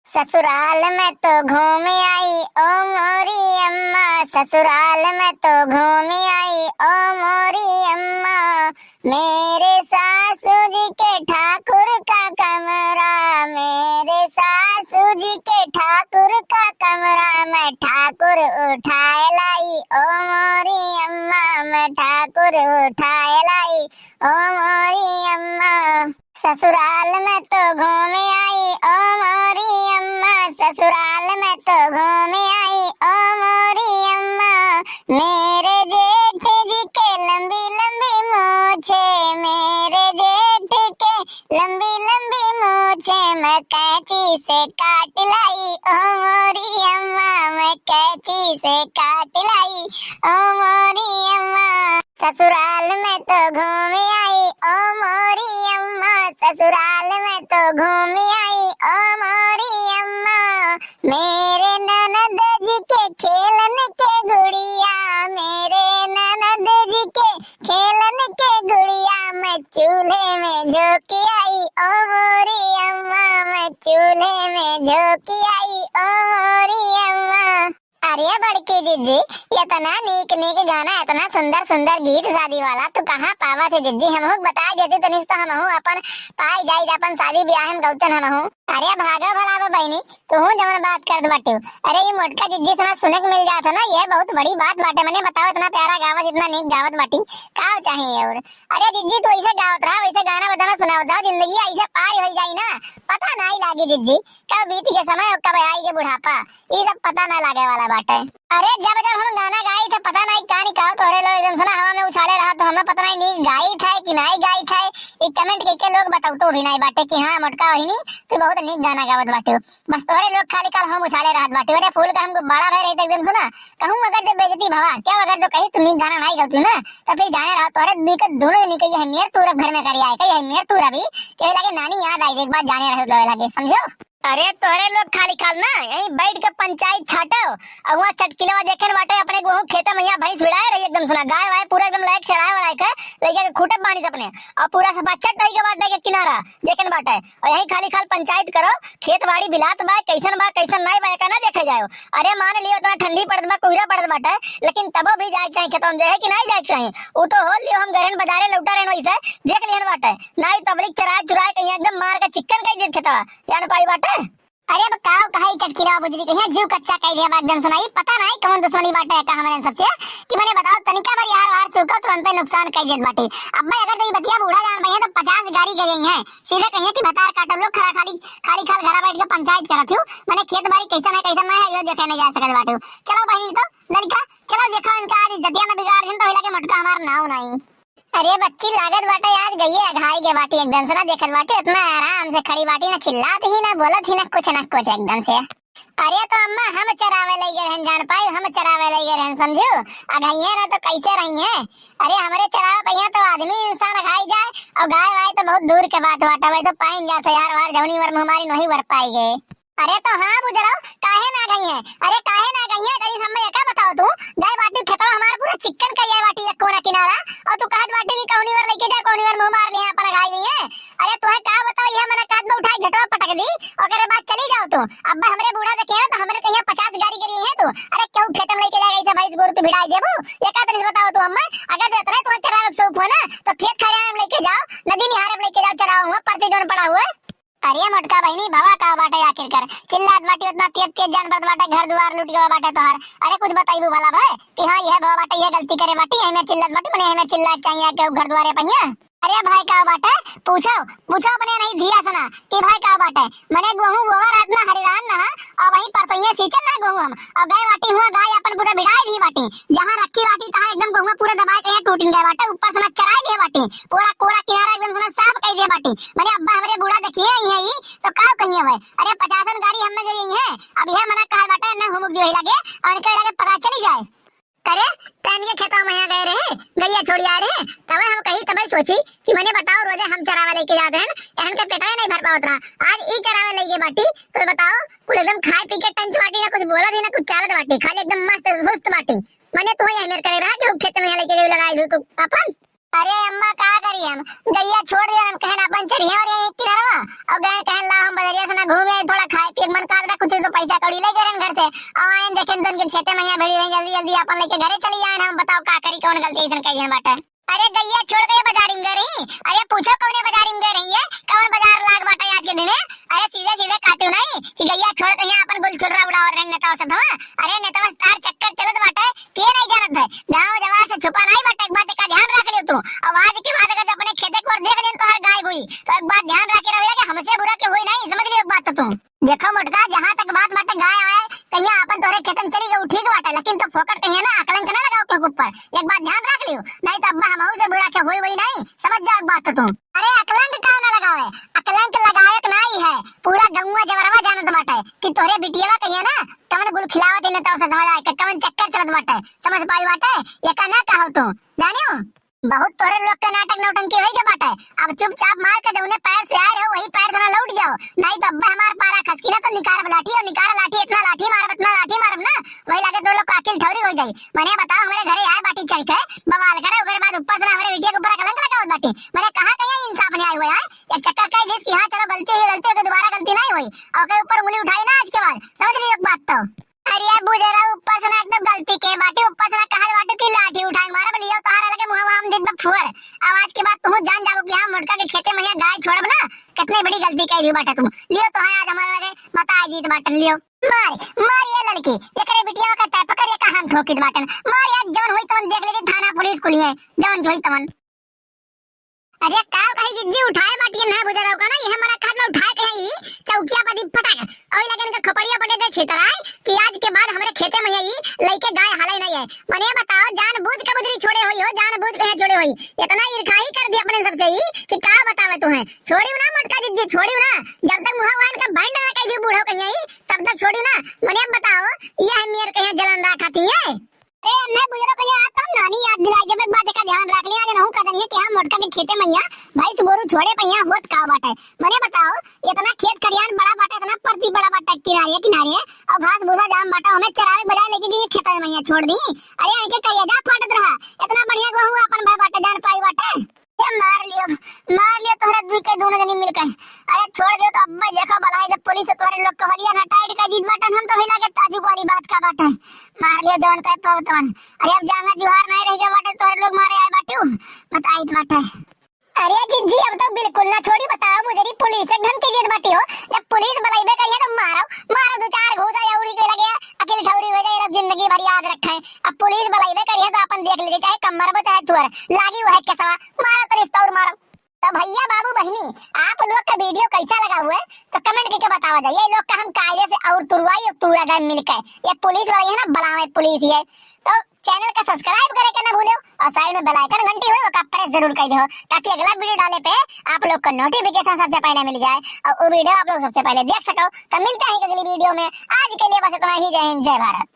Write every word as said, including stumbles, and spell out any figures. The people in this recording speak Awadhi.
ससुराल में तो घूम आई ओ मोरी अम्मा, ससुराल में तो घूम आई ओ मोरी अम्मा। मेरे सासू जी के ठाकुर का कमरा, मेरे सासू जी के ठाकुर का कमरा, मैं ठाकुर उठाए लाई ओ मोरी अम्मा, मैं ठाकुर उठाए लाई ओ मोरी अम्मा। ससुराल में तो घूम आई ओ मोरी अम्मा, ससुराल में तो घूम आई ओ मोरी अम्मा। मेरे जेठ जी के लंबी लंबी मूछे, मेरे जेठ के लंबी लंबी मूछे, मैं कैंची से काट लाई ओ मोरी अम्मा, मैं कैंची से काट लाई ओ मोरी अम्मा। ससुराल में तो घूम आई ओ मोरी अम्मा, ससुराल में तो घूम आई ओ मोरी अम्मा। मेरे ननद जी के खेलन के गुड़िया, मेरे ननद जी के खेलन के गुड़िया, मैं चूल्हे में झोंक आई ओ मोरी अम्मा, मैं चूल्हे में झोंक आई ओ मोरी अम्मा। अरे बड़की जिज्जी, एतना नीक नीक गाना, एतना सुंदर सुंदर गीत शादी वाला, तू कहाँ पावत है जिज्जी? हमहू के बताइ देती तनी से, तो हमहू अपन पाइ जाइत, अपन शादी बियाह में गौतन हमहू। अरे भागा भला बा बहिनी, तू जवन बात करत बाटिउ। अरे ई मोटका जिज्जी से ना सुने के मिल जात है ना, ये बहुत बड़ी बात बाटे। मने बताओ, एतना प्यारा गावत, एतना नीक गावत बाटी, का चाहिए और? अरे जिज्जी, तू ऐसे गावत रहा, वैसे गाना बजाना सुनावत रहा, जिंदगी ऐसे पार हो जाई ना, पता नाहीं लागी जिज्जी, कब बीत के समय और कब आई के बुढ़ापा, ई सब पता ना लागे वाला बाटे। अरे जब जब हम गाना गाइत है, पता नाहीं का नहीं कहो, तोहरे लोग एकदम से ना हवा में उछाले रहा, तो हमें पता नाहीं नीक गाइत है कि नाहीं गाइत है। ई comment करके लोग बतावतो भी नाहीं बाटे कि हाँ मोटका बहिनी, तू बहुत नीक गाना गावत बाटे। बस तोहरे लोग खाली काल हम उछाले रहत बाटे। अरे फूल का हमको बड़ा भाई रहते एकदम से ना, कहूँ अगर जब बेइज्जती भवा, क्या अगर जो कही तू नीक गाना नाहीं गावती ना, तो फिर जाने रहो तोहरे दी के दोनों जनी के ये मेर तू रब घर में करी आए, कही मेर तू रबी, कहे लगे नानी याद आई, एक बात जाने रहो लोग लगे, समझो। अरे तोहरे लोग खाली खाल ना यहीं बैठ के पंचायत छाटो, और वहाँ चटकिलवा देखे न बाटे अपने गेहूँ खेते में यहाँ भैंस भिड़ाए रही एकदम सुना, गाय वाय पूरा एकदम लायक चराए वाला है, लइका के खूटे बानी अपने, और पूरा सफा चट रही के बाटे के किनारा देखे न बाटे, और यहीं खाली खाल पंचायत करो, खेत बाड़ी बिलात बा, कैसन बा कैसन नाहीं बा, एका ना देखे जाओ। अरे मान लियो इतना ठंडी पड़त बा, कोहरा पड़त बाटे, लेकिन तबो भी जाए के चाही खेतवा में, जाए कि नाहीं जाए के चाही? उ तो हो लियो हम गरहन बाजारे लौटा रहन वैसे, देख लिहन बाटे, नाहीं तबलिक चराए चुराए कहीं एकदम मार के चिक्कन कर देत खेतवा, जान पाई बाटे। अरे अब काव कहाई चटकिला बुजरी कहिया जीव कच्चा कई दिया बा एकदम सुनाई, पता नाहीं कौन दुश्मनी बाटे का हमरे सबसे, कि मने बताओ तनिका बार यार वार चूको तुरंते नुकसान कई देत बाटे। अब मैं अगर तो ये बतिया बूढ़ा जान भैया तो पचास गाड़ी गई हैं, सीधे कहिए कि भतार काटब लोग खरा खाली, खाली खाल घरा बैठ के पंचायत करत हूँ, मने खेत बाड़ी कैसन है कैसन ना है यो देखे नहीं जा सकत बाटे। चलो बहिनी तो ललिका, चलो देखो इनका आज इज्जतिया न बिगाड़ दिन तो हिला के मोटका हमार नाव नाहीं। अरे बच्ची, लागत बाटे आज गइये अघाई गे बाटी एकदम से, ना देखत बाटी, इतना आराम से खड़ी बाटी, ना चिल्लात ही, ना बोलत ही, ना कुछ, ना कुछ एकदम से। अरे तो अम्मा, हम चरावे लई गए रहन, जान पाई, हम चरावे लई गए रहन, समझू? अघाइये ना तो कैसे रही है? अरे हमरे चरावे पहिया तो आदमी इंसान अघाई जाए, और गाय वाय तो बहुत दूर के बात बाटे, वही तो पाइन जात है यार, वार जौनी वर मुँह मारी वही वर पाई गए। अरे तो हाँ बुजरो, काहे ना गई है? अरे काहे ना गई है? तनी समय का बताओ तू, गए बाटी खेतवा हमार पूरा चिक्कन करिया बाटी एक कोना किनारा, और तू कहत बाटी कि कौनी वर लेके जा, कौनी वर मुँह मार लिया अपन गाय नहीं है। अरे तू है का बताओ, ये मने कहत में उठाई झटवा पटक दी, ओकरे बाद चली जाओ तू। अब हमरे बूढ़ा देखे है तो हमरे कहिया पचास गाड़ी करी है तू। अरे क्यों खेत में लेके जाएगा इसे भैंस गोरू तू भिड़ाई देबू? ये का तनी से बताओ तू अम्मा, अगर जो इतना तुम्हें चरावे के शौक हो ना तो खेत खलिहान में लेके जाओ, नदी निहारे में लेके जाओ, चराओ हुआ परती जोन पड़ा हुआ। अरे मोटका बहिनी, भवा का बाटे आखिर कर? चिल्लात बाटी उतना तेज तेज जान पड़त बाटे, घर दुआर लूट गवा बाटे तोहार। अरे कुछ बताइबू भला भाई कि हाँ यह भवा बाटे, यह गलती करे बाटी, यही में चिल्लात बाटी, मने यही में चिल्लात चाहिए आके घर दुआरे पहिया। अरे भाई का बाटे, पूछो, पूछो अपने नहीं धिया सना कि भाई का बाटे, मने गोहूँ बोवा रात ना हरिरान ना, और वहीं परसों ये सींचल ना गोहूँ हम, और गए बाटी हुआ गाय अपन पूरा भिड़ाई दी बाटी, जहाँ रखी बाटी तहाँ एकदम गोहूँ पूरा दबाए के यहाँ टूट गए बाटे, ऊपर से ना चराई लिए बाटी, पूरा कोरा किनारा एकदम से ना साफ कर दिए बाटी। मने अब्बा हमरे बूढ़ा देखिए ही है ही, तो का कहिए भाई? अरे पचासन गाड़ी हमें दे रही है, अब यह मना कहा बाटे ना हुमुक दियो ही लगे, और इनके लगे पता चली जाए। करे, तैन के खेतवा में यहाँ गए रहे, गैया छोड़ी आए रहे, तबे हम कही, तबे सोची कि मने बताओ, रोजे हम चरावे लेके जाते हैं, एहन के पेटवे नहीं भर पावत रहा, आज ई चरावे लेके बाटी, तो बताओ, कुल एकदम खाए पी के टंच बाटी, ना कुछ बोलत ही, ना कुछ चालत बाटी, खाली एकदम मस्त सुस्त बाटी। मने तू यही मेर करे रहा कि उ खेत में यहाँ लेके गई लगाई दू तू अपन। अरे अम्मा, का करी हम, गैया छोड़ दिया, हम कहन अपन चरिया और यही किनारवा, और गए कहन ला हम बजरिया से ना घूमे, थोड़ा खाए पिए के मन कहा और आयन देखेन तो उनके खेते में यहाँ भिड़ी रही, जल्दी जल्दी अपन लेके घरे चली आयन। हम बताओ का करी, कौन गलती ऐसन कह दिहन बाटे। अरे गइया छोड़ के ये बाजारी में गए रही, अरे पूछो कौने बाजारी में गए रही है, कौन बाजार लाग बाटे आज के दिने। अरे सीधे सीधे कहते हो नहीं कि गइया छोड़ के यहाँ अपन गुलछुलरा उड़ावत रहे नेतावा से, हाँ। अरे नेतावा से तार चक्कर चलत बाटे, के नहीं जानत है, गाँव जवार से छुपा नहीं बाटे, एक बात का ध्यान रख लियो तू। और आज के बाद अगर जो अपने खेते को और देख लेन तो हर गाय हुई, तो एक बात ध्यान रखे रहो कि हमसे बुरा के हुई नहीं, समझ लियो एक बात तो तू। देखो मोटका, जहाँ तक बात बाटे गाय आए, कहिया अपन तोहरे खेतन चली गऊ, ठीक बाटे, लेकिन तो फोकट कहिया ना अकलंक ना लगाओ के ऊपर, एक बात ध्यान रख लियो, नहीं तो अब्बा हमहू से बुरा के होई वही नहीं, समझ जाओ एक बात तो तू। अरे अकलंक का ना लगावे, अकलंक लगावे के नहीं है, पूरा गौवा जवरवा जानत बाटे कि तोहरे बिटियावा कहिया ना कवन गुल खिलावत है, नेतावा से समझ आए, कवन चक्कर चलत बाटे, समझ पाई बाटे, ये का ना कहो तू, जानियो। बहुत तोहरे लोग के नाटक नौटंकी होई के बाटे। अब चुपचाप मार के जौने पैर से आए रहो, वही पैर से ना लौट जाओ, नहीं तो अब्बे हमार पारा खसकी ना तो निकार लाठी और निकार लाठी, इतना लाठी मारब, इतना लाठी मारब ना, वही लागे तो लोग का अकिल ठौरी हो जाई। मने बताओ, हमरे घरे आए बाटी चढ़ के, बवाल करे, ओकरे बाद ऊपर से ना हमरे बिटिया के ऊपर कलंक लगावत बाटी। मने कहाँ कहीं इंसाफ न्याय हुआ है? एक चक्कर कह दिस कि हाँ चलो गलती हुई, गलती हो गई, दोबारा गलती नहीं हुई, और ओकरे ऊपर उंगली उठाई ना आज के बाद, समझ लियो एक बात तो। अरे यार बुजरा, ऊपर से ना एकदम गलती के बाटे, ऊपर से ना कहल बाटे कि लाठी उठाए मारब, लियो तोहरा लगे मुहवा हम देत बा फुअर। अब आज के बाद तुहू जान जाबो कि हाँ मोटका के खेते में यहाँ गाय छोड़ब ना, कितनी बड़ी गलती कह लियो बाटे तुम। लियो तो है आज हमारे लगे बताए दीत बाटन, लियो। मार, मार ये लड़की, एकरे बिटिया का तय पकड़ ये का हम ठोकित बाटन। मार यार जवन होई तवन देख लेती थाना पुलिस कुलिये, जवन होई तवन। अरे का कही जिज्जी, उठाए बाटियन है बुजरा का ना, ये हमारा खात में उठाए के है ई चौकिया पर दी पटक, और लगे इनका खोपड़िया पटे दे छितराए कि आज के बाद हमरे खेते में यही लइके गाय हाले नहीं है। मने बताओ, जानबूझ के बुजरी छोड़े होई हो, जानबूझ के यहाँ छोड़े होई, इतना ईर्खाई कर दी अपने सबसे ही कि का बतावे तुम्हें। छोड़ियो ना मोटका जिज्जी, छोड़ियो ना, जब तक मुँह वान का बैंड ना कह दी बूढ़ो कहीं, तब तक छोड़ियो ना। मने बताओ, यह मेर कहीं जलन रहा खाती है। ए, अन्ने बुजरो कहिया, आज तम नानी याद दिलाई देबे, एक बात एका ध्यान रख लिया, आज नहु कदन है कि हम मोटका के खेते में यहाँ भैंस गोरू छोड़े पे यहाँ होत का बाटे। मने बताओ, इतना खेत खरियान बड़ा बाटे, इतना परती बड़ा बाटे किनारे किनारे, और घास भूसा जाम बाटे, हमें चरावे बजाए लेके गई खेत में यहाँ छोड़ दी। अरे इनके करेजा फाटत रहा, इतना बढ़िया गहूँ अपन भाई बाटे, जान पाई बाटे। ए, मार लियो, मार लियो तोहरा दुई के दोनों जनी मिलके। अरे छोड़ दियो तो अब्बा देखो बलाई जब पुलिस से तोहरे लोग के हलिया ना टाइट कर दीत बाटन, हम तो हिला के ताजू वाली बात का बाटे। मार लियो जवन कहे पावतवन। अरे अब जांगर जुहार नहीं रह गया बाटे, तोहरे लोग मारे आए बाटे, बताइत बाटे। अरे जिज्जी अब तो बिल्कुल ना छोड़ी, बताओ बुजरी पुलिस से धमकी देत बाटी हो। जब पुलिस बुलाइबे करिए तो मारो, मारो दो चार घूसा या उड़ी के लगे, अकिल ठौरी हो जाए, जिंदगी भर याद रखे। अब पुलिस बुलाइबे करिए तो अपन देख लीजिए, चाहे कमर में चाहे तुअर लागी हुआ है केसवा, मारो तो रिश्ता और मारो। तो भैया बाबू बहिनी, आप लोग का वीडियो कैसा लगा हुआ है तो कमेंट करके बतावा जाए। ये लोग का हम कायदे से और तुरवाई और तुरा जाए मिलके। ये पुलिस वाली है ना, बलावे पुलिस ये। तो चैनल का सब्सक्राइब करे के ना भूलो और साइड में बेल आइकन घंटी हुए ओका प्रेस जरूर कर दो, ताकि अगला वीडियो डाले पे आप लोग का नोटिफिकेशन सबसे पहले मिल जाए और वो वीडियो आप लोग सबसे पहले देख सको। तो मिलते हैं अगली वीडियो में, आज के लिए बस इतना ही। जय हिंद, जय भारत।